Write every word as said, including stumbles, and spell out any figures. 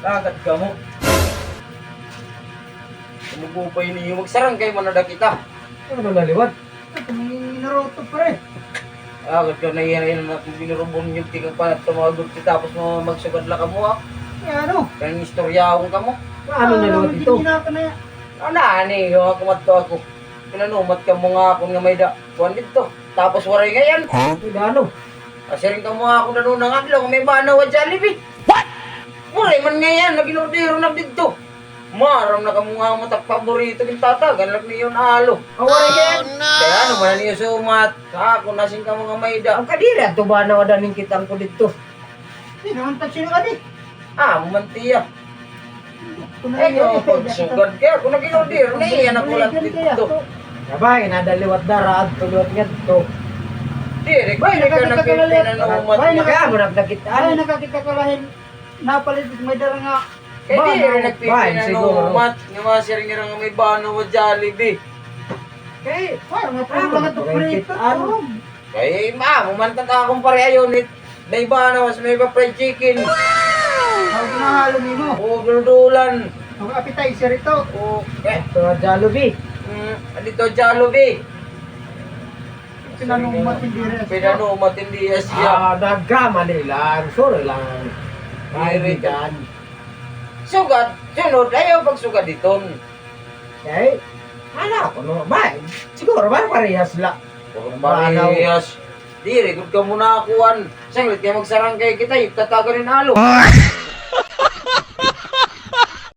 Agad kamo. Kumugupay niyo. Magsarangkay man ada kita. Ano na liwat? Ito, may naroto, pre. Agad ka na iya, iya na akon ginurubon niyo, tikang panat tumagot kita, tapos mo magsugad la kamo, ha? Eh, ano? Kaya istorya akong kamo. Ano na liwat ito? Ano, ani, yung ako madto ako. Pinanumat kamo nga akon nga may da, kuwan didto. Tapos waray ngay-an. Huh? May da ano? Asiring kamo nga akon nanunang adlaw nga may banaw ha Jollibee. What? Waray man ngay-an, nag-inordero na didto. Maaram na kamo nga matag paborito gintatagan la niyo an alo. Ah, waray ngay-an. Kay ano man niyo sumat? Sa akon, asiring kamo nga may da. Ang kadiri, ato banaw ada ning kitang ko didto. Sino man tag sino kadi? Ah, amo man tiya. Ay, no, pagsugad kay ako nag-inorder, niyan ako lang didto. Abay, nada liwat dara, adto liwat ngadto. Diri, bay, diri ka nakakita ka lalim. Nagpipinanumat. Bay, nga naka-, amo nagdakit, ay, ano? Nakakita ka lalim. Napalit may dara nga. Kay diri nagpipinanumat, nga masiring-siring nga may banaw ha Jollibee. Kay, parang nga, parang nga to, prito, ano? Kay, ma, mumantat akon pare ayon it. May banaw, mas may pa fried chicken. Wow! Ang ginahalo nimo? Oo, duldulan. Ang appetizer ito. Oo, eh. Ito, Jollibee. Mm, dito, Jollibee. Pinanumat hindi rin. Pinanumat hindi siya. Ah, nagkamali lang. Sorry lang. Kaibigan. Sugad, sunod, ayaw pagsugad iton. Eh, hala ko, no? Ba, siguro ba parehas la? Puro parehas. Diri gud kamo nakuan. Sanglit kay magsarangkay kita, itatagan hin alo.